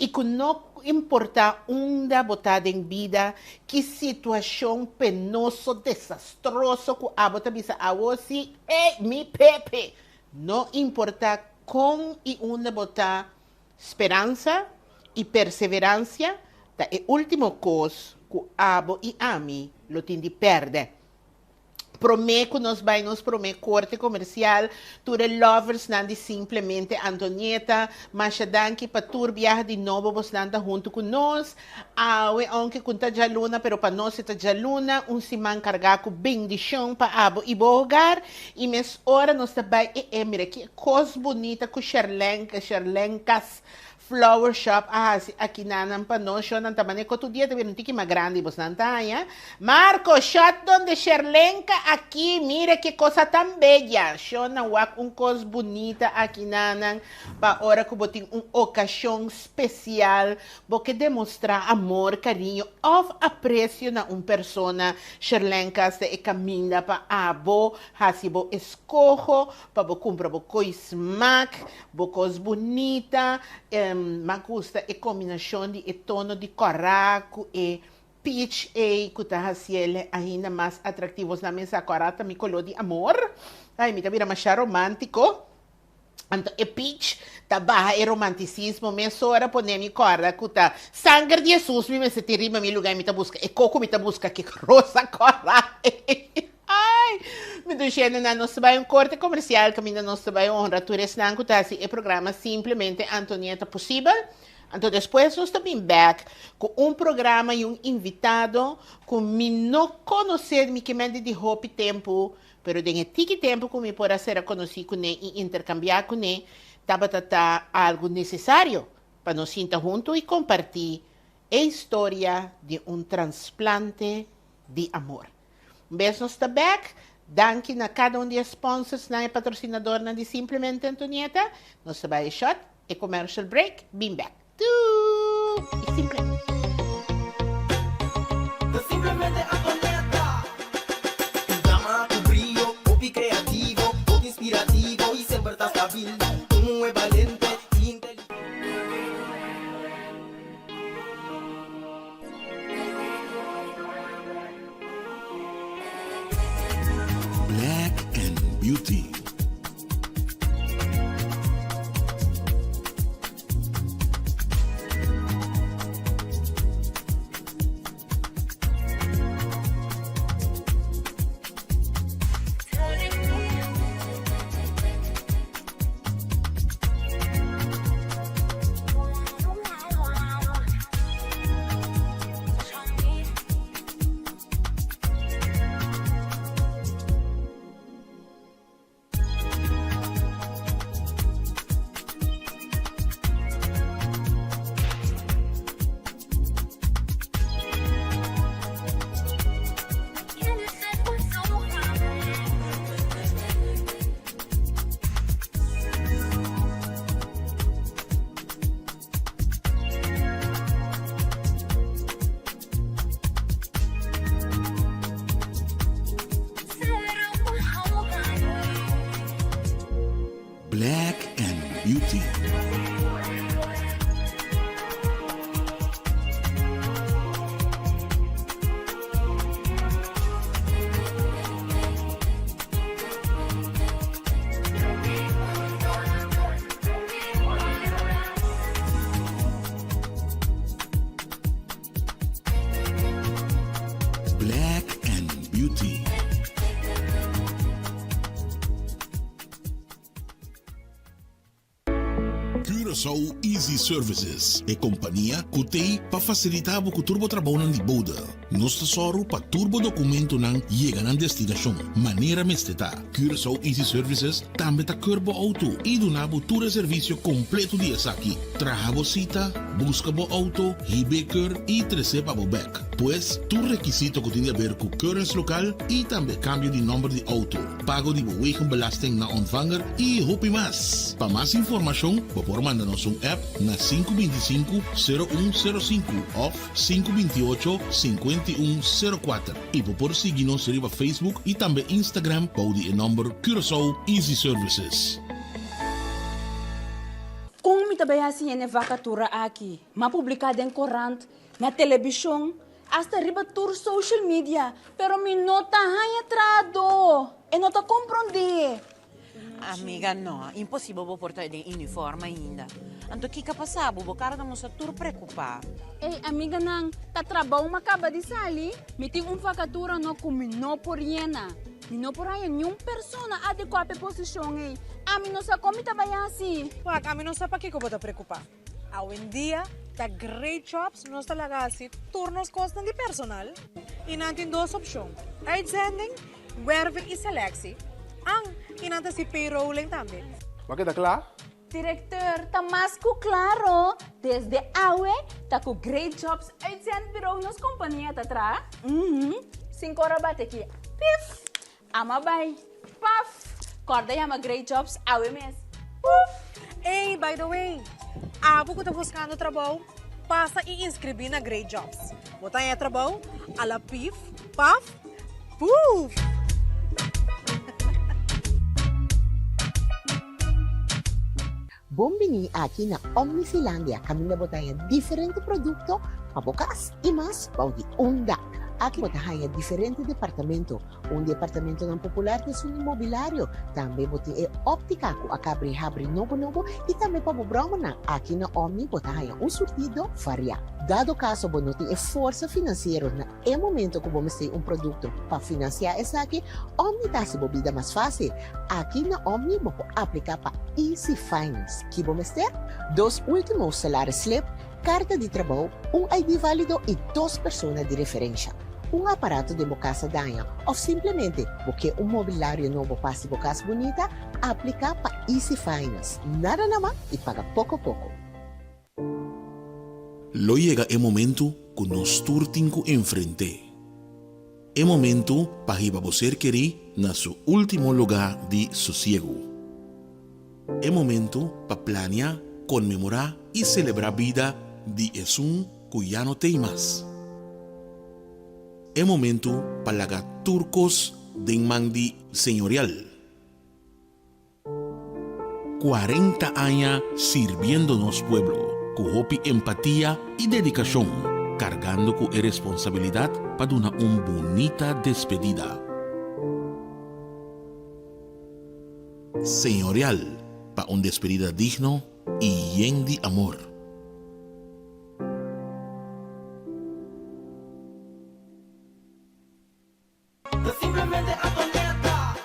I ku no importá unda bo ta den bida, ki situashon penoso, desastroso ku abo ta bisa awo si, ey, mi pepe! No importá kon i unda bo ta, speransa i perseveransia ta e último kos ku abo i ami lo tin di pèrdè. Promé ku nos bai nos promé korte komersial, tur e loversnan di Simplemente Antonieta, masha danki pa tur biaha di nobo bosnan ta huntu ku nos. Awe, ounke ku ta djaluna, pero pa nos e ta djaluna, un siman kargá ku bendishon pa abo i bo hogar. I mes ora nos ta bai e e mira ki kos bunita ku Sherlenka, Sherlenka's Flower Shop a hasi akinanan pa nos shownan ta mane kotu dia ta bira un tiki mas grandi bosnan ta haña. Marco, shot donde Sherlenka aki mira ke cosa tan bella. Shownan wak un kos bunita akinanan pa ora ku bo tin un okashon spesial bo ke demostrá amor, kariño òf apresio na un persona. Sherlenka ta e kaminda pa abo hasi bo eskoho pa bo kumpra bo koi smak. Bo kos bunita, m'a gusta e kombinashon di e tono di kòrá ku e peach ei ku ta hasiel ainda mas atraktivo. Nos nan mesa kòrá ta mi koló di amor. Ai, mi ta bira masha romántiko. Anto e peach ta baha e romantisismo mesora pone mi kòrda ku ta sanger di Hesus mi mester tin riba mi lugá i mi ta buska e koko mi ta buska ke rosa kòrá ei. Ai! Mi dushendenan, nos ta bai un korte komersial kaminda nos ta bai honra tur esnan ku ta hasi e programa Simplemente Antonieta posibel. Anto despues nos ta bin bèk ku un programa i un invitado ku mi no konosé, mi ke mente di hopi tempu, pero den e tiki tempu ku mi por a sera konosí kuné i interkambiá kuné, tabata ta algu nesesario pa nos sinta huntu i kompartí e historia di un transplante di amor. Un bes nos ta bek. Danki na kada un di e sponsorsnan e patrosinadornan di Simplemente Antonieta. Nos ta bai e shot, e commercial break, bin bek. Tuu! I simple. Ta Simplemente Antonieta. Un dama ku brio, hopi kreativo, hopi inspirativo i semper ta stabil. Un muhé balente i inteligente. Black and Beauty. Black and Beauty. Black and Beauty. Curaçao Easy Services, e kompania ku t'ei pa fasilitá bo ku tur bo trabounan di bode. Nos ta sòru pa tur bo dokumentonan yega nan destinashon manera mester ta. Curaçao Easy Services tambe ta keur bo outo i duna bo tur e servisio kompleto di esaki, traha bo sita, buska bo outo, hib'é keur i tres'é pa bo bèk. Pues, tur rekisito ku tin di aber ku keurens lokal i tambe kambio di nòmber di outo, pago di bo wegenbelasting na ontvanger i hopi mas. Pa mas informashon bo por manda nos un app na 525 0105 òf 528 5104 i bo por sigui nos riba Facebook i tambe Instagram bou di e nòmber Curaçao Easy Services. Kon mi ta. bai hasi hende vakatura aki? M'a publiká den korant, na telebishon, asta riba tur social media, pero mi no ta haña trahadó. E no ta komprondé. Amiga, no, imposibel bo por ta den uniform ainda. Anto kiko a pasa bo? Bo kara ta mustra tur preokupá. Ey, amiganan, ta trabou m'a kaba di sali. Mi tin un vakatura no ku mi no por yena. Mi no por haña niun persona adekuá pa e posishon ei. Ami no sa kon mi ta bai hasi. Wak, ami no sa pakiko bo ta preokupá. Awendia ta Great Jobs nos ta laga hasi tur nos kosnan di personal i nan tin dos opshon, uitzending, werving i selectie. An, i nan ta hasi payrolling tambe. Bo a keda kla? Directeur, ta mas ku klaro, desde awe ta ku Great Jobs Uitzendbureau nos kompania ta traha. Uhum, sin kor a bati aki, pif! Ama bai, paf! Kòrda yama Great Jobs awe mes, puf! Ey, by the way, abo ku ta buskando trabou, pasa i inskribí na Great Jobs. Bo ta haña trabou a la pif, paf, puf! Bon bini aki na Omnifilandia kaminda bo ta haña diferente produkto pa bo kas i mas bou di un dak. Aki bo ta haña diferente departamento. Un di e apartamentonan popular ta esun di mobilario. Tambe bo tin e óptika ku a kabri habri nobo nobo i tambe pa bo bròmernan. Aki na Omni bo ta haña un surtido variá. Dado kaso bo no tin e forsa finansiero na e momento ku bo mester un produkto pa finansiá esaki, Omni ta hasi bo bida mas fásil. Aki na Omni bo por apliká pa Easy Finance. Ki bo mester? Dos último salaris slip, karta di trabou, un ID válido i dos persona di referensha. Un aparato den bo kas a daña òf simplemente bo ke un mobilario nobo pa hasi bo kas bunita? Apliká pa Easy Finance. Nada na man i paga poko poko. Lo yega e momentu ku nos tur tin ku enfrent'é. E momentu pa hiba bo ser kerí na su último lugá di sosiegu. E momentu pa plania, konmemorá i selebrá bida di esun ku ya no t'ei mas. E momentu pa laga tur kos den man di Señorial. 40 aña sirbiendo nos pueblo ku hopi empatia i dedikashon, kargando ku e responsabilidat pa duna un bunita despedida. Señorial pa un despedida digno i yen di amor. Ta simplemente Antonieta.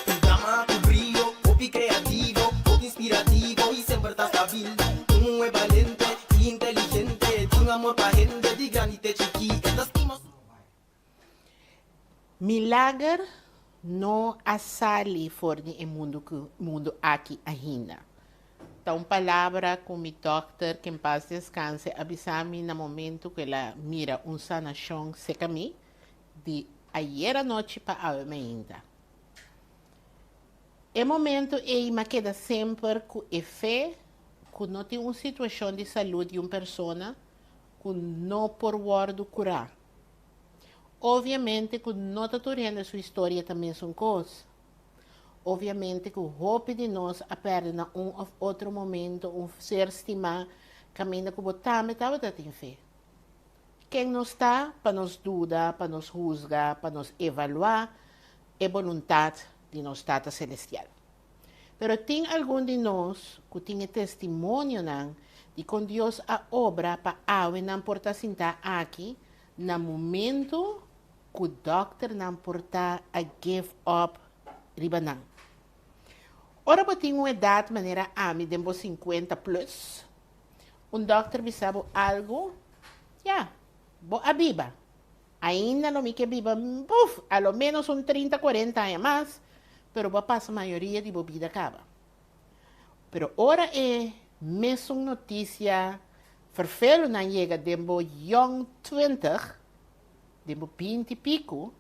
Un dama ku brio, hopi kreativo, hopi inspirativo i semper ta stabil. Un muhé balente i inteligente, tin amor pa hende di grandi te chikí. E ta stima su. Milager no a sali for di e mundu ku mundu aki ainda. Ta un palabra ku mi dòkter, ke en pas deskanse, a bisa mi na momentu ku el a mira un sanashon seka mi. Di ayer anochi pa awe mainta. E momento ei m'a keda semper ku e fe ku no tin un situashon di salud di un persona ku no por wòrdu kurá. Obviamente ku no ta tur hende su historia ta mesun kos. Obviamente ku hopi di nos a pèrdè na un òf otro momento un ser stimá kaminda ku bo tambe tabata tin fe. Ken nos ta pa nos duda, pa nos husga, pa nos evaluá e boluntat di nos Tata Selestial? Pero tin algun di nos ku tin e testimonionan di kon Dios a obra pa awe nan por ta sintá aki na momentu ku dòkternan por ta a give up riba nan. Ora bo tin un edat manera ami den bo sinkuenta plus, Un dòkter bisa bo algu, ya, bo a biba. Ainda lo mi ke biba, buf, a lo ménos un trinta, kuarenta aña mas, pero bo a pasa mayoria di bo bida kaba. Pero ora e mesun notisia ferfelunan yega den bo yòn twintig, den bo binti piku,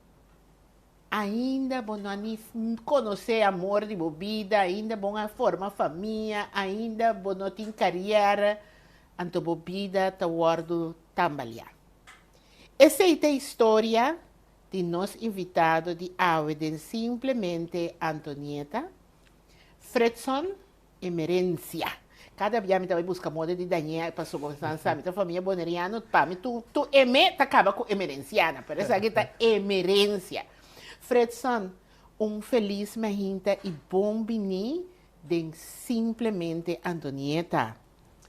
Ainda bo no a ni konosé amor di bo bida, ainda bo a forma famia, ainda bo no tin kariera, anto bo bida ta wòrdu tambaliá. Esei ta historia di nos invitado di awe den Simplemente Antonieta, Fredson Emerencia. Kada bia mi ta bai buska moda di dañ'é pasobra bo sa mi ta famia boneriano, pa mi tur tur eme ta kaba ku emerensiana, pero esaki ta emerensia. Fredson, un felis mainta i bon biní den Simplemente Antonieta.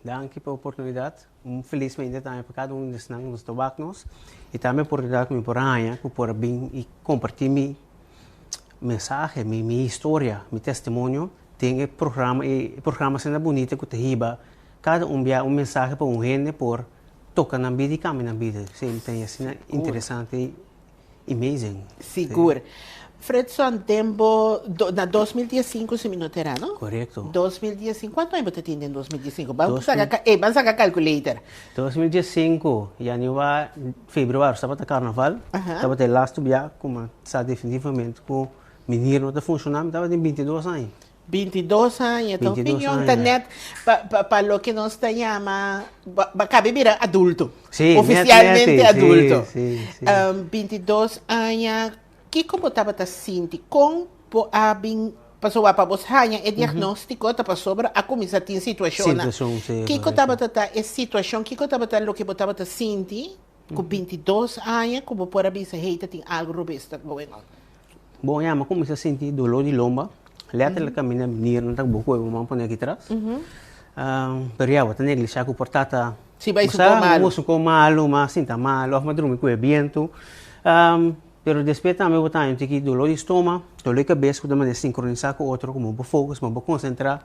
Danki pa e oportunidat. Un felis mainta tambe pa kada un di esnan ku nos ta wak nos i tambe e oportunidat ku mi por a haña ku por a bin i kompartí mi mensahe, mi historia, mi testimonio Den e programa e programa asina bunita ku ta hiba kada un bia un mensahe pa un hende por toka nan bida i kambia nan bida. Sí, mi ta asina interesante i amazing. Sigur. Fredson, den bo na 2015 si mi no ta era, no? Korekto. 2015, kuantu aña bo ta tin den 2015? Ban saka, ey, ban saka calculator. 2015, yanüari, februari tabata karnaval, tabata e lastu bia ku mi a sa definitivamente ku Mi nir no ta funshoná, mi tabatin bintidos aña. Bintidos aña, ta 22 opinion ta aña. net pa pa pa loke nos ta yama ba ba kabe bira adulto. Sí, net Oficialmente nete, sí, adulto. sí, sí. Bintidos aña, kiko bo tabata sinti? Kon bo a bin, pasobra pa bos haña e diagnóstiko ta pasobra a kuminsá tin situashonnan. Situashon, sí, Kiko korekto. tabata ta e situashon, kiko tabata loke bo tabata sinti ku bintidos aña ku bo por a bisa hey ta tin algu robes ta going on? Bon ya, mi a kuminsá sinti doló di lomba. Lèterlik kaminda mi nirnan ta bo koe bo man pone aki tras. Pero ya, bo ta neglishá ku por tata. Si bai su ko malu. Bo su ko malu, mi a sinta malu òf mi a drumi ku e bientu. Pero despues tambe bo ta haña un tiki doló di stoma, doló di kabes ku ta manera sinkronisá ku otro ku bo por focus, bo por konsentrá.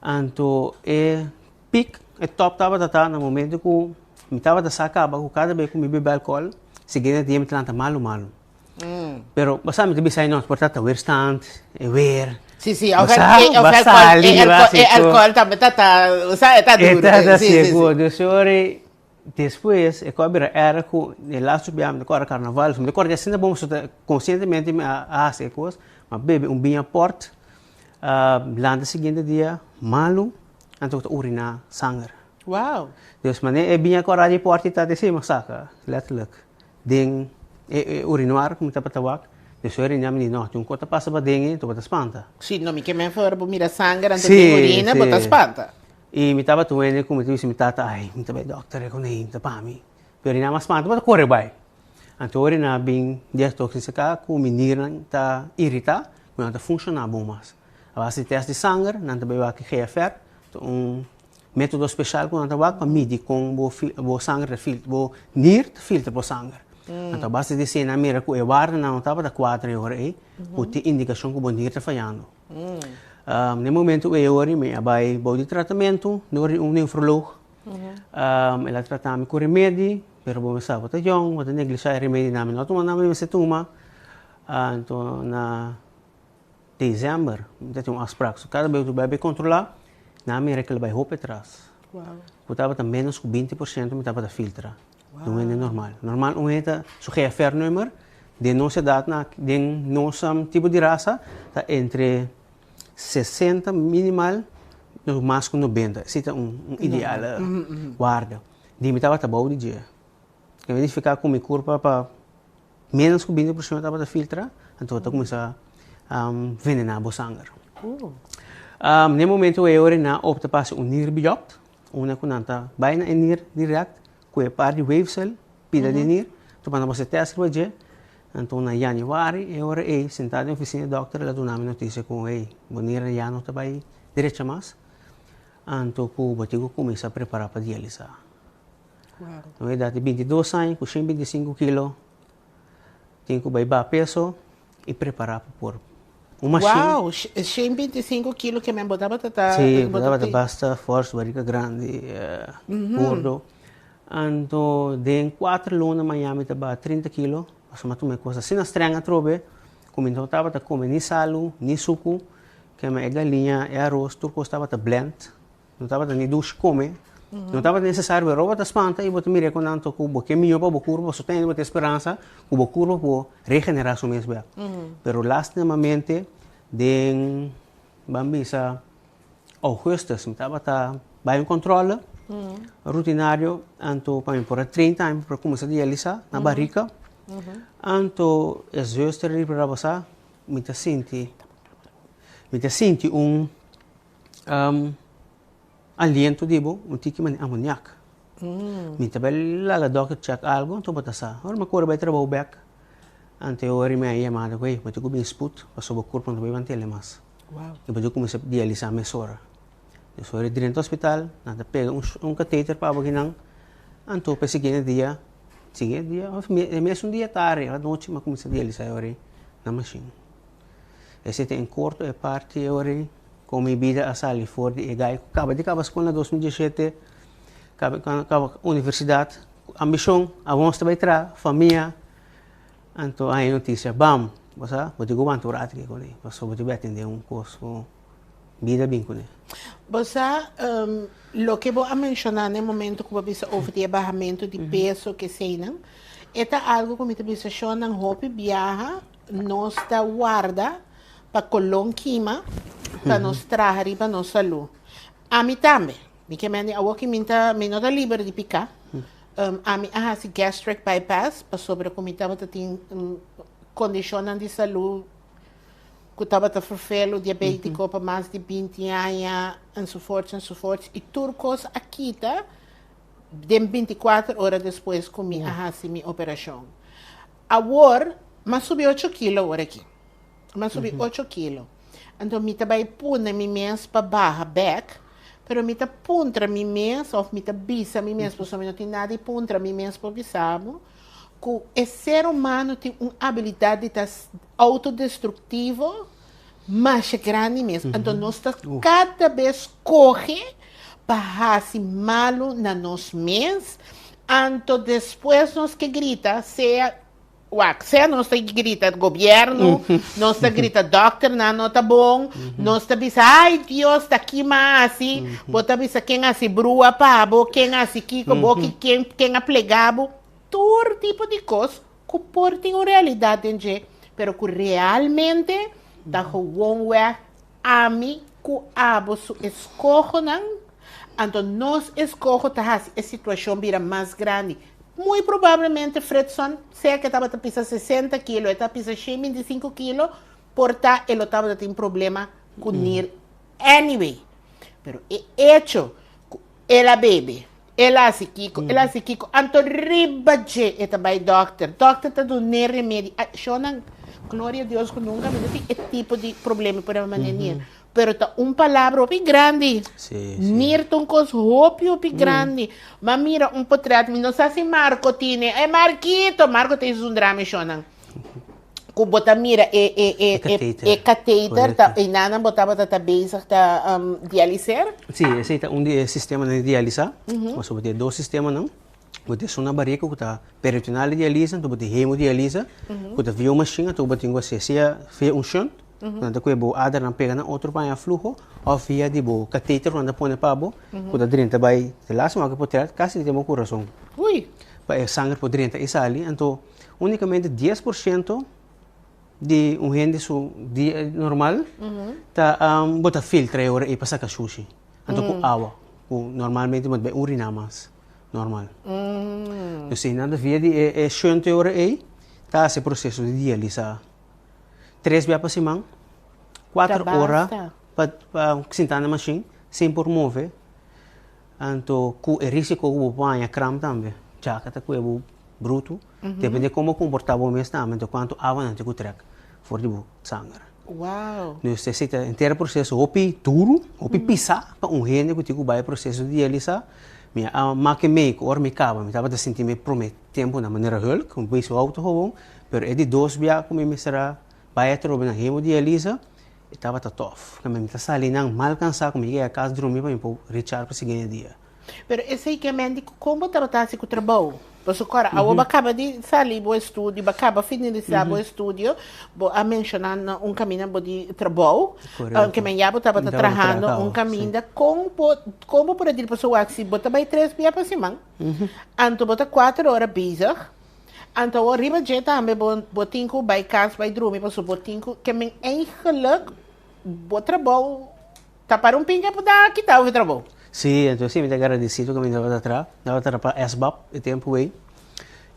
Anto e pik, e tòp tabata ta na momento ku mi tabata sa kaba ku kada bes ku mi bebe alkohòl, siguiente dia mi ta lanta malu malu. Pero bo sa mi ta bisa ay no, por ta ta weerstand, e weer. Sí, sí, Bo of el, sa, e, of bo alcohol, sali, e bo alcohol, hasi e ku. alcohol tambe ta ta, o sa, e ta E duro. ta ta Sí, sí, sí. sigur. Dus ora despues e kos a bira erg ku e laatste biaha mi ta kòrda karnaval, mi ta kòrda asina bon pasobra ta konsientemente mi a hasi e kos, mi a bebe un biña pòrt, lanta siguiente dia malu, anto ta uriná sanger. Wow. Dus manera e biña kòrda di pòrt ta te sima saka, letterlijk. Den e urinoir ku mi tabata wak, de su orina mi di no, tin un kos ta pasa paden ei, anto bo ta spanta. Si, no mi ke men for bo mira sanger anto den urina, bo ta spanta. I mi tabata un hende ku mi ta bisa mi tata, ai, mi ta bai dòkter e ku nei, ta pa mi. Pero orina mas spanta, bo ta kore bai. Anto orina bin diagnostiká ku mi nirnan ta iritá, ku nan ta funshoná bon mas. A base di tèst di sanger, nan ta bai wak e GFR, ta un Método speshal ku nan ta wak pa midi kon bo bo sanger ta filtra, bo nir ta filtra bo sanger. Anto a base di esei nan mira ku e wardanan no tabata kuadra e ora ei, ku tin indikashon ku bo nir ta fayando. Na e momentu ei ora mi a bai bou di tratamentu dor di un nefrolog. El a trata mi ku remedi, pero bo sa bo ta yòn, bo ta neglisha e remedinan, mi no a tuma nan mi mester tuma. Anto na December mi ta tin un afspraak. So kada bes ku bai bai kontrolá, nan a mira ku el a bai hopi atras. Ku tabata ménos ku 20% mi tabata filtra di un hende normal. Normal un hende ta, su GFR-nummer den nos edat na, den nos tipo di rasa ta entre 60 minimal no mas ku 90. Esei ta un ideal warda. Di mi tabata bou di dje. Ke nifiká ku mi kurpa pa Ménos ku 20% tabata filtra, anto ta kuminsá venená bo sanger. Na e momento ei ora nan opta pa hasi un nierbiopte, unda ku nan ta bai na e nier dirèkt ku e par di weefsel, pida di nier, anto pa nan por hasi tèst riba dje. Anto na yanüari e ora ei, sentá den ofisina di dòkter, el a duna mi notisia ku, hey, bo nier ya no ta bai drecha mas, anto ku bo tin ku kuminsá prepará pa dialisá. Na un edat di 22 aña ku 125 kilo tin ku bai baha peso i prepará pa por un mashin. Wow, 125 kilo ke men bo tabata ta. Sí, bo tabata basta fòrs, barika grandi, gordo. Anto den kuater luna maña mi ta baha 30 kilo, pasobra mi a tuma e kos asina strèng atrobe ku mi no tabata kome ni salu, ni suku, kema e galiña, e aros, tur kos tabata blend. No tabata ni dushi kome, no tabata nesesario, pero bo ta spanta i bo ta mira ku nan to ku bo ke mihó pa bo kurpa, pasobra tende bo tin speransa ku bo kurpa por regenerá su mes bèk. Pero lastimamente den ban bisa ougùstus mi tabata bai un kòntròle rutinario, anto pa mi por a 30 aña mi por a kuminsá dialisá na barika, anto e zùster riba rabasá mi ta sinti mi ta sinti un. aliento di bo un tiki manera amoniak. Mi ta bai laga dòkter chèk algu, anto bo ta sa. Ora mi a kore bai trabou bèk, anto e ora mi a yamada ku, ey, bo tin ku bin sput, pasobra bo kurpa no ta bai mantele mas. I bo tin ku kuminsá dialisá mesora. Dus ora e drenta hospital, nan ta pega un kateter pa bo kinan, anto pa e siguiente dia, siguiente dia òf e mesun dia tardi, anochi mi a kuminsá dialisá e ora ei na mashin. Esei ta en korto e parti e ora ei kon mi bida a sali for di e gai ku kaba di kaba skol na 2017, kaba kaba universidat, ku ambishon, awor ta bai traha, famia, anto a haña notisia, bam, bo sa, bo tin ku wanta un ratu aki kuné, pasobra bo tin bai atendé un kos ku bida bin kuné. Bo sa, loke bo a menshoná na e momento ku bo a bisa over di e bahamentu di peso keseinan, e ta algu ku mi ta bisa shonnan hopi biaha Nos ta warda pa kolon kima pa nos traha riba nos salú. Ami tambe. Mi ke mende awor ki mi ta mi no ta liber di piká. Ami a hasi gastric bypass pasobra ku mi tabata tin kondishonnan di salú ku tabata ferfelu, diabétiko pa mas di 20 aña ensoforts ensoforts i tur kos a kita den 24 ora despues ku mi a hasi mi operashon. Awor, m'a subi ocho kilo awor aki. M'a subi ocho kilo. Anto mi ta bai pone mi mes pa baha bek, pero mi ta puntra mi mes of mi ta bisa mi mes, pasobra mi no tin nada di puntra mi mes por bisa bo, ku e ser humano tin un abilidat di ta autodestruktivo masha grandi mes. Anto nos ta kada bes skohe pa hasi malu na nos mes, anto despues nos ke grita, sea wak, sea nos ta grita gobièrnu, nos ta grita dòkternan no ta bon, nos ta bisa ai Dios ta kima hasi, bo ta bisa ken hasi brua pa bo, ken hasi kiko, bo ki ken ken a plega bo, tur tipo di kos ku por tin un realidat den dje, pero ku realmente ta gewoonweg ami ku abo su eskohonan, anto nos eskoho ta hasi e situashon bira mas grandi. Muy probablemente Fredson, sea ku e tabata pisa 60 kilo, e ta pisa 125 kilo, por ta e lo tabata tin problema ku nir anyway. Pero e echo ku el a bebe, El a hasi kiko, el a hasi kiko. Anto riba dje e ta bai dòkter. Dòkter ta dun'é remedi. A shonnan, gloria a Dios ku nunka mi no tin e tipo di problema por e manera nir. Pero ta un palabra hopi grandi. Sí, sí. Nir ta un kos hopi, hopi grandi. M'a mira un potret, mi no sa si Marco tine. E Marquito! Marco ta zundra mi shonnan. Ku bo ta mira e e e E kateter. e kateter ta Correcto. einanan bo tabata ta bezig ta um, dialiseer? Sí, esei ta un di e sistemanan di dialisa. Pasobra bo tin e dos sistemanan. Bo tin esun na barika ku ta peritoneal dialisa, anto bo tin hemodialisa ku ta via un mashin, anto bo tin ku hasi sea via un shunt, ku nan ta kue bo adernan pega na otro pa haña fluho, òf via di bo kateter ku nan ta pone pa bo, ku ta drenta bai, te laatste wak e potret kasi den bo kurason. Ui! Pa e sanger por drenta i sali, anto Unicamente 10% di un hende su dia normal ta bo ta filtra e ora ei pa saca shushi. Anto cu awa, cu normalmente bo ta bay urina mas normal. Dus si nan ta via di e shunt e ora ei ta haci e proceso di dialisa tres bia pa siman, cuater ora pa sinta na machine sin por move. Anto cu e risico cu bo por haña kramp tambe. Djaka ta cue bo brutu. Depende con bo comporta bo mes tambe, anto cuanto awa nan tin cu trek for di bo sanger. Wow. Dus esey ta henter proceso hopi duru, hopi pisa pa un hende cu tin cu bay e proceso di dialisa. Mi a make mei cu ora mi caba mi tabata sinti mi prome tempo na manera hulk, mi bay su auto gewoon, pero e di dos bia cu mi mester a bay atrobe na hemodialisa, E tabata tof. Kamba mi ta sali nan mal kansá ku mi yega kas drumi pa mi por richar pa siguiente dia. Pero esei ke men di ku kon bo tabata hasi ku trabou? Pasobra kòrda awo bo a kaba di sali bo estudio, bo a kaba finalisá bo estudio, bo a menshoná na un kaminda bo di trabou, ke men ya bo tabata trahando un kaminda, kon bo kon bo por a dil? Pasobra wak si bo ta bai tres bia pa siman, anto bo ta kuater ora bezig, Anto awor riba dje tambe bo bo tin ku bai kas bai drumi pasobra bo tin ku ke men eigenlijk bo trabou ta para un pinga por da kita bo trabou. Sí, entonces sí mi ta agradecido ku mi tabata tra, tabata tra pa SBAP e tempu ei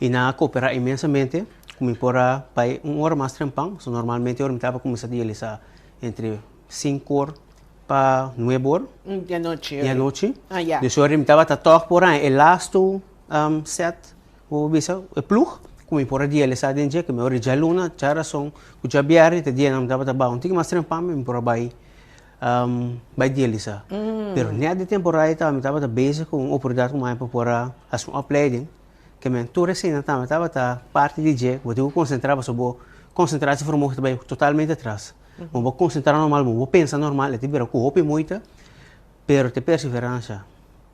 i nan a koperá inmensamente ku mi por a bai un ora mas trempan, pasobra normalmente ora mi tabata kuminsá dialisá entre sinku or. pa nuebe or. Di anochi. Di anochi. Ah, ya. Dus ora mi tabata tòg por haña e lastu sèt, bo por bisa, e plug, ku mi por a dialisá den dje, ku mi ora djaluna, djarason, ku djabièrnè te dianan mi tabata baha un tiki mas trempan mi por a bai bai dialisá. Pero nèt di temporada ei tabata mi tabata bezig ku un oportunidat ku mi haña pa por a hasi un opleiding, ke men tur eseinan tambe tabata parti di dje, ku bo tin ku konsentrá pasobra bo konsentrashon vermogen ta bai totalmente atras. Bo bo konsentrá normal, bo bo pensa normal, e ta bira ku hopi moeite, pero ta e perseveransha.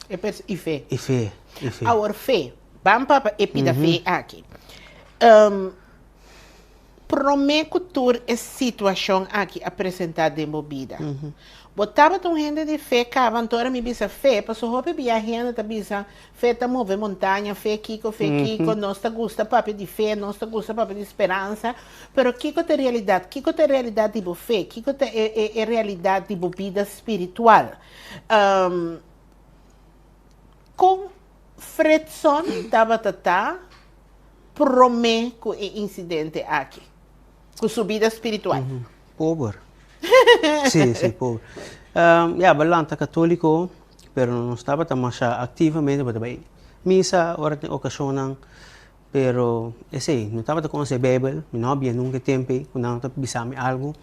E pers i fe. I fe, i fe. Awor fe, ban papia e pida fe aki. Promé ku tur e situashon aki a presentá den bo bida, bo tabata un hende di fe kaba? Anto ora mi bisa fe, pasobra hopi bia hende ta bisa fe ta move montaña, fe kiko, fe kiko, nos ta gusta papia di fe, nos ta gusta papia di speransa, pero kiko ta e realidat? Kiko ta e realidat di bo fe? Kiko ta e e realidat di bo bida spiritual? Kon Fredson tabata ta promé ku e insidente aki, ku su bida spiritual? Pober. Sí, sí, pober. Ya, bo lanta katóliko, pero no tabata masha aktivamente, bo ta bai misa ora tin okashonnan, pero esei, no tabata konosé Beibel, mi no a bia nunka e tempu ei ku nan ta bisa mi algu.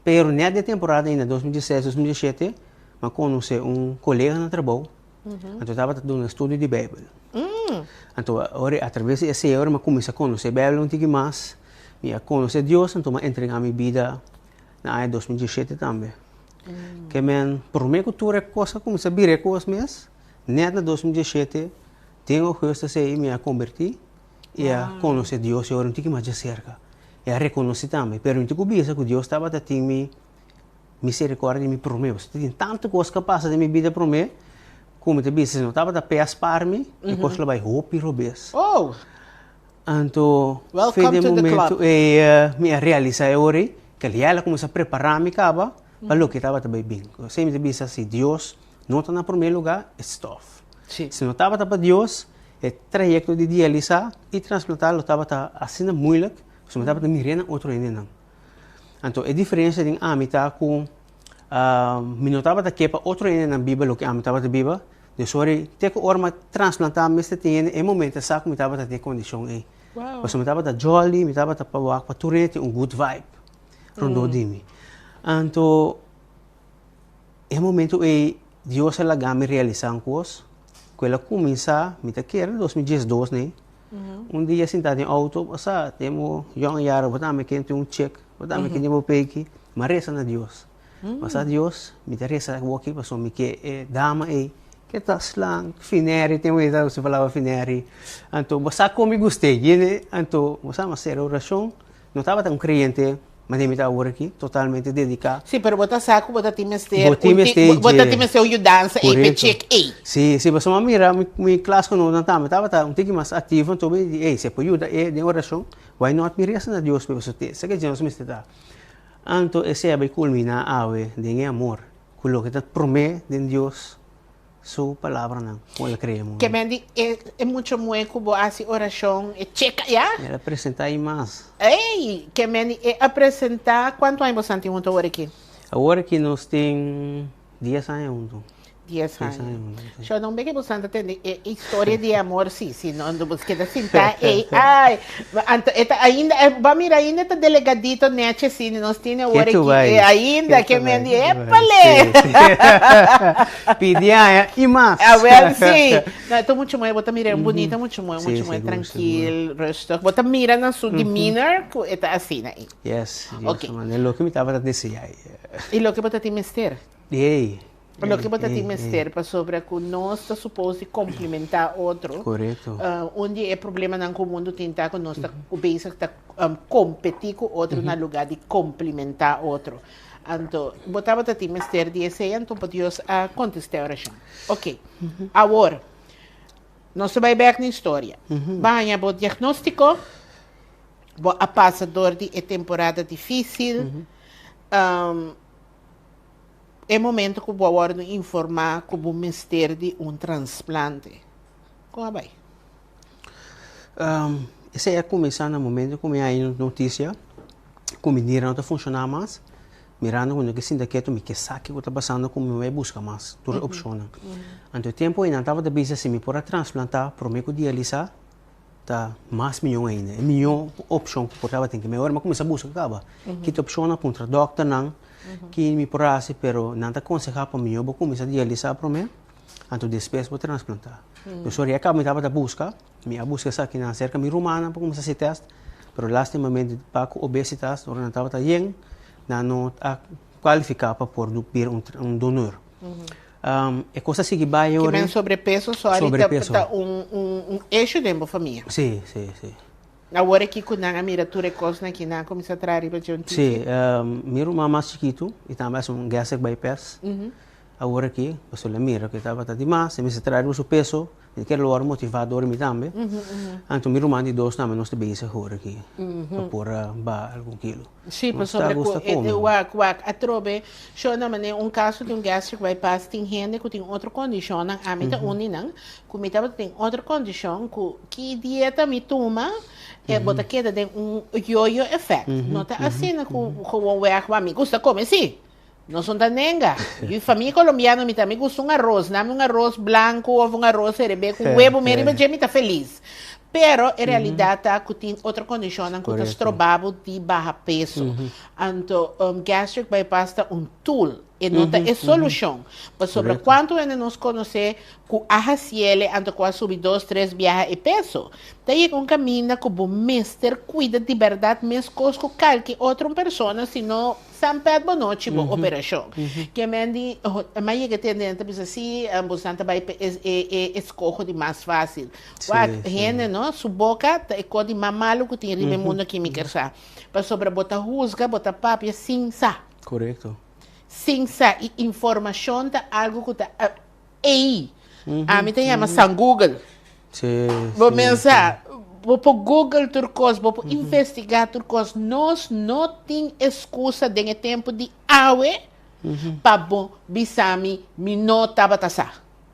Pero nèt di e temporada ei na 2016, 2017, mi a konosé un kolega na trabou. Anto tabata duna estudio di Bijbel. Anto ora a traves di esei ora mi a kuminsá konosé Bijbel un tiki mas, mi a konosé Dios anto mi a entregá mi bida na aña 2017 tambe. Ke men promé ku tur e kos a kuminsá bira e kos mes, nèt na 2017 den ougùstus ei mi a kombertí i a konosé Dios i ora un tiki mas djaserka i a rekonosé tambe. Pero mi tin ku bisa ku Dios tabata tin mi Misericordia di mi prome. Pasobra tin tantu kos ku a pasa den mi bida prome ku mi ta bisa si no tabata p'e a spar mi, e kos lo bai hopi robes. Oh! Anto, fe Welcome den to the momento club. ei mi a realisa e ora ei ku el a kuminsá prepará mi kaba pa loke tabata bai bin. Esei mi ta bisa si Dios no ta na prome lugá, e stòf. Sí. Si no tabata pa Dios, e trayekto di dialisá i transplantá lo tabata asina moeilijk, pasobra mi tabata mir'é na otro hendenan. Anto e diferencia den ami ta cu mi no tabata ke pa otro hendenan biba loke ami tabata biba, dus ora te cu ora mi a transplanta mester tin hende e momento sa cu mi tabata den e condicion ey. Pasobra mi tabata jolly, mi tabata pa wak pa tur hende tin un good vibe rondó di mi. Anto e momento ey Dios a laga mi realisa un cos cu el a cuminsa, mi ta kere 2012 ne, Un dia sinta den auto, bo sa, den bo yong yara, bo tambe ken tin un chek, bo tambe ken tin bo peki, m'a resa na Dios. Bo sa Dios, mi ta resa awor aki pasobra mi ke e dama ei ke ta slank, fineri, tin wei ta usa e palabra fineri. Anto bo sa kon mi gust'é, yende, anto bo sa m'a sera orashon, no tabata un kreyente Manera mi ta awor aki, totalmente dediká. Sí, pero bo ta sa ku bo ta tin mester Bo tin mester un, bo ta dje. tin mester un yudansa ei p'e Korekto. chek ei. Sí, sí, pasobra mi a mira mi mi klasgenootnan tambe tabata un tiki mas aktivo, anto mi di, ey, si e por yuda e den orashon, why not mi resa na Dios p'e, pasobra te esaki dje nos mester ta. Anto esei a bai kulminá awe den e amor, ku loke ta promé den Dios Su palabranan ku el a krea mundu. Ke men di e e mucha muhé ku bo hasi orashon e cheka ya? El a presentá i mas. Ey! Ke men di e a presentá kuantu aña boso tin huntu awor aki? Awor aki nos tin dies aña huntu. Dies aña. Sho no be ke boso ta tende e historia di amor si, si no bo keda sintá ey ay. Anto e ta ainda bo a mira ainda e ta delegadito nechi asina nos tin awor Ke tu aki bai? e ainda Ke ke tu men bai? di Ke tu bai? epale. Sí, sí. Pidi aña i mas. Awel si. No e ta mucha muhé bo ta mira e bunita mucha muhé Sí, mucha muhé sigur, sigur. trankil rustig bo ta mira na su demeanor ku e ta asina ei. Yes, Dios Ok. ta manda loke mi tabata deseá. I loke bo ta tin mester? Ey. Loke bo ta tin mester pasobra ku nos ta supos di komplimentá otro. Korekto. Un di e problemanan ku mundu tin ta ku nos ta bezig ta kompetí ku otro na lugá di komplimentá otro. Anto bo tabata tin mester di esei anto pa Dios a kontestá e orashon. Oke, awor nos ta bai bèk na historia. Bo a haña bo diagnóstiko, bo a pasa dor di e temporada difísil. E momento ku bo a wòrdu informá ku bo mester di un transplante, kon a bai? Esei a kuminsá na momento ku mi haña notisia ku mi nira no ta funshoná mas. Mirando ku no ke sinta ketu mi ke sa kiko ta pasando ku mi bai buska mas tur e opshonnan. Anto e tempu ei nan tabata bisa si mi por a transplantá promé ku dialisá ta mas mihó ainda. E mihó opshon ku por tabatin ke mi ora mi a kuminsá buska kaba ki ta opshonnan puntra dòkternan ki mi por hasi pero nan ta konsehá pa mihó bo kuminsá dialisá promé anto despues bo transplantá. Dus ora e kaba mi tabata buska. Mi a buska esakinan serka mi rumannan pa kuminsá hasi tèst, pero lastimamente pa ku obesitas ora nan tabata yen, nan no a kualifiká pa por bira un donor. E kos a sigui bai ora. Ki men sobrepeso sòri ta un issue den bo famia. Sí, sí, sí. Awor aki ku nan a mira tur e kosnan aki nan a kuminsá traha riba dje un tiki? Sí, mi ruman mas chikitu i tambe a hasi un gastric bypass. Awor aki, pasobra el a mira ku e tabata dimas, e mester traha riba su peso. Mi kier lo wòrdu motivá dor di mi tambe. Anto mi ruman di dos tambe nos ta bezig awor aki pa por a baha algun kilo. Sí, pasobra ku e wak wak atrobe shona manera un kaso di un gastric bypass tin hende ku tin otro kondishonnan, ami ta un di nan, ku mi tabata tin otro kondishon ku ki dieta mi tuma e bo ta keda den un yoyo effect. No ta asina ku gewoon wèg wak mi gusta kome sí. Nos no ta nenga. Yu famia colombiano mi ta mi gusta un arroz. Dame un arroz blanco of un arroz herebé cu huevo mi riba dje mi ta feliz. Pero e realidad ta cu tin otro condicionnan cu ta stroba bo di baha peso. Anto gastric bypass ta un tool. E no ta e solucion. Pasobra cuanto hende nos conoce cu a haciele anto cu a subi dos tres biaha e peso. Ta yega un caminda cu bo mester cuida di berdad mescos cu calke otro un persona sino San pèt bo nochi bo operashon. Ke men di, m'a yega tende nan ta bisa si, bosan ta bai pa e e eskoho di mas fásil. Wak, hende no, su boka ta e kos di mas malu ku tin riba e mundu aki mi ker sa. Pasobra bo ta husga, bo ta papia sin sa. Korekto. Sin sa. I informashon ta algu ku ta Ey! Ami ta yama San Google. Sí, Bo sí, mensa, bo por Google tur kos, bo por investigá tur kos. Nos no tin excusa den e tempu di awe pa bo bisa mi, mi no tabata sa.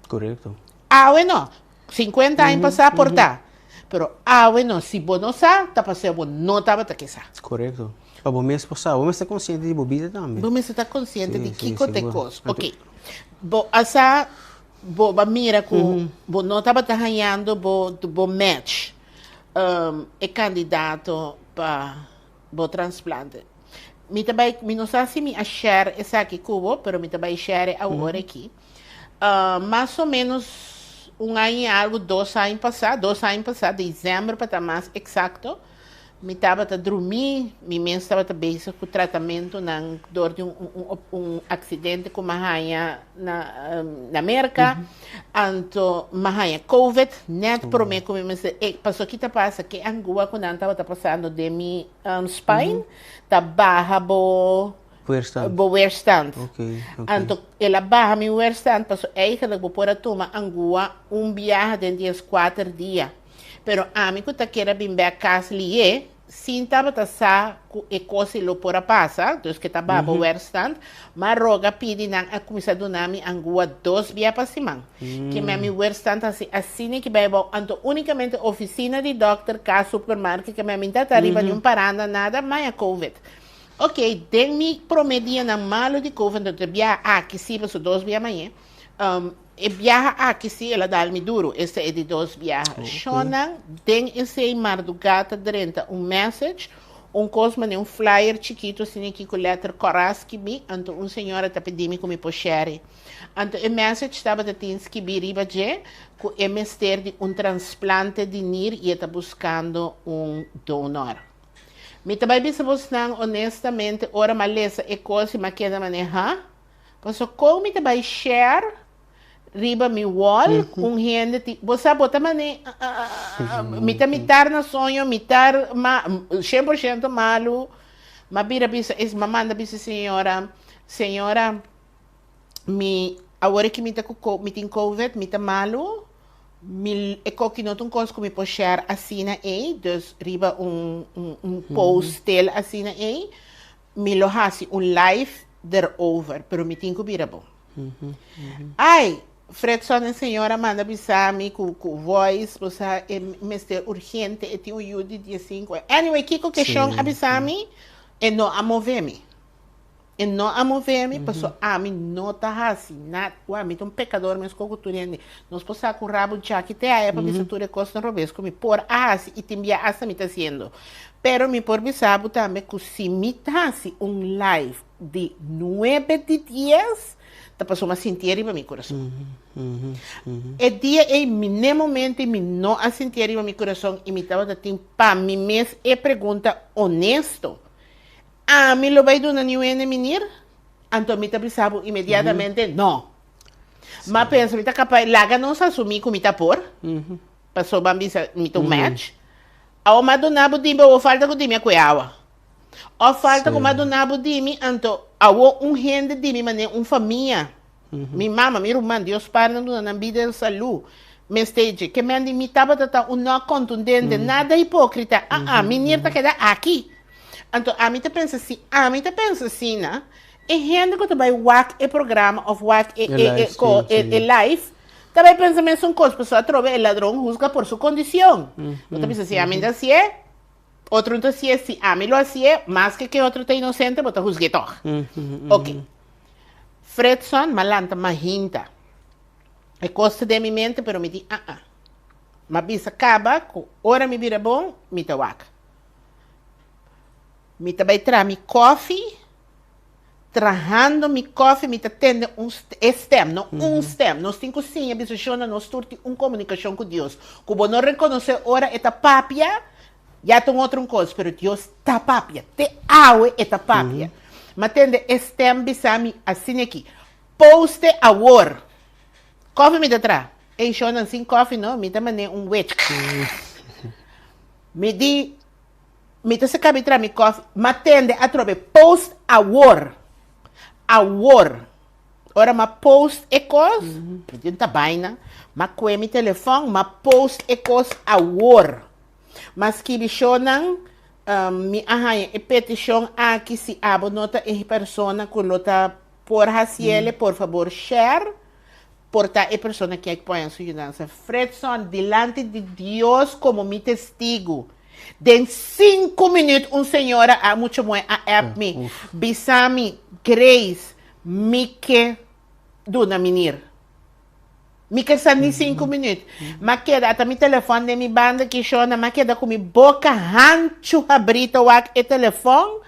Korekto. Awe no. 50 aña pasá por ta. Pero awe no. Si bo no sa, ta paseo bo no tabata ke sa. Korekto. Pa bo mes por sa. Bo mester konsiente di bo bida tambe. Bo mester ta konsiente di kiko ta e kos. Ok. Bo a sa, bo a mira ku bo no tabata hañando bo bo match e kandidato pa bo transplante. Mi ta bai, mi no sa si mi a share esaki ku bo, pero mi ta bai share awor aki. Mas o menos un aña i algu, dos aña pasá, dos aña pasá, desèmber pa ta mas eksakto, Mi tabata drumí, mi mes tabata bezig ku tratamentunan dor di un un aksidente ku mi a haña na na Merka. Anto mi a haña covid nèt promé ku mi mester e pasobra ki ta pasa ke angua ku nan tabata pasando den mi spine ta baha bo bo weerstand. Anto el a baha mi weerstand pasobra eigenlijk bo por a tuma angua un biaha den dieskuater dia. Pero ami ku ta kere bin bek kas lié, sin tabata sa ku e kos ei lo por a pasa, dus ke ta baba werstand, m'a roga pidi nan a kuminsá duna mi angua dos bia pa siman. Ke mea mi werstand hasi asina ki bai abou, anto únikamente ofisina di dòkter, kas, supermarket, ke mea mi ta ta riba ni un paranda nada, maya covid. Ok, den mi promé dianan malu di covid, anto e biaha aki sí, pasobra dos bia mañé, E biaha aki si el a dal mi duru, esta e di dos biaha. Shonnan, den esei mardugá ta drenta un message, un kos manera un flyer chikitu asina aki ku letter kòrá skibí, anto un señora ta pidi mi ku mi por share. Anto e message tabata tin skibí riba dje ku e mester di un transplante di nir i e ta buskando un donor. Mi ta bai bisa bosnan honestamente ora m'a lesa e kos i m'a keda manera, ha? Paso kon mi ta bai share riba mi wall un hende ti bo sa bo ta mane mi ta mitar na soño mitar ma 100% malu ma bira bisa es ma manda bisa señora señora mi awor ki mi ta ku mi tin covid mi ta malu mi e koki no ta un kos ku mi por share asina ei dus riba un un post stil asina ei Mi lo hasi un live derover, pero mi tin ku bira bon. Ai, Fredson e señora manda bisa mi ku ku voice, bo sa e mester urgente, e tin un yu di diesinku. Anyway, kiko keshon a bisa mi, e no a move mi. E no a move mi, paso ami no ta hasi nada. Wak, mi ta un pekador meskos ku tur hende. Nos por sa ku rabu djaki te aya pa bisa tur e kosnan robes ku mi por a hasi i tin bia asta mi ta hasiendo. Pero mi por bisa bo tambe ku si mi ta hasi un live di nuebe di dies, ta pasobra mi a sintié riba mi kurason. E dia ei mi n'e momento ei mi no a sintié riba mi kurason i mi tabata tin pa mi mes e pregunta honesto, Ami lo bai duna niun hende mi nir? Anto mi ta bisa bo inmediatamente, no. M'a pensa mi ta capaz, laga nos asumi cu mi ta por, pasobra mi bisa mi ta un match. Awor m'a duna bo di mi, awor falta cu di mi a cue awa. Of falta cu m'a duna bo di mi, anto awor un hende di mi manera un famia. Mi mama, mi ruman, Dios par nan duna nan bida en salú. Mester dje, ke men di mi tabata ta un no kontundente, nada hipókrita, aa, mi nir ta keda aki. Anto ami ta pensa si ami ta pensa asina, e hende ku ta bai wak e programa òf wak e e e ko e e live ta bai pensa mesun kos, pasobra atrobe e ladron husga por su kondishon. Bo ta bisa si ami ta hasié, otro no ta hasié, si ami lo hasié, maske ke otro ta inosente bo ta husg'é tòg. Oke. Fredson, m'a lanta mahinta. E kos ta den mi mente pero mi di aa. M'a bisa kaba ku ora mi bira bon mi ta wak. Mi ta bai traha mi kòfi, trahando mi kòfi mi ta tende un e stèm, no un stèm. Nos tin ku siña bisa shona nos tur tin un komunikashon ku Dios. Ku bo no rekonosé ora e ta papia, ya ta un otro un kos, pero Dios ta papia. Te awe e ta papia. M'a tende e stèm bisa mi asina aki, Poste awor! Kòfi mi ta traha. Ey shona sin kòfi no, mi ta manera un wech. Mi di, mi ta saka mi traha mi kòfi, m'a tende atrobe, post awor! Awor! Ora m'a post e kos, mi tin ta baina, m'a kue mi telefòn, m'a post e kos awor. M'a skibi shownan, mi a haña e petishon aki si abo no ta e persona ku lo ta por hasiele, por fabor share. Por ta e persona ki a poña su yudansa. Fredson, dilanti di Dios komo mi testigu, den sinku minüt un señora a mucha muhé a app mi, bisa mi, Grace, mi ke duna mi nir. Mi ke sa ni sinku minüt. M'a keda, ata mi telefòn den mi banda ki shona, m'a keda ku mi boka hanchu habrí ta wak e telefòn,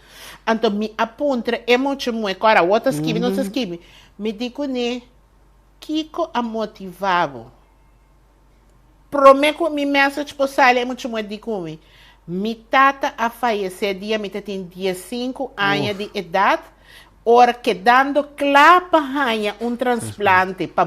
anto mi a puntra e mucha muhé, kòrda awor ta skibi, no ta skibi, mi di kuné, Kiko a motivá bo? Promé ku mi message por sali e mucha muhé di ku mi, Mi tata a fayesé dia mi ta tin diesinku aña di edat, ora kedando kla pa haña un transplante pa.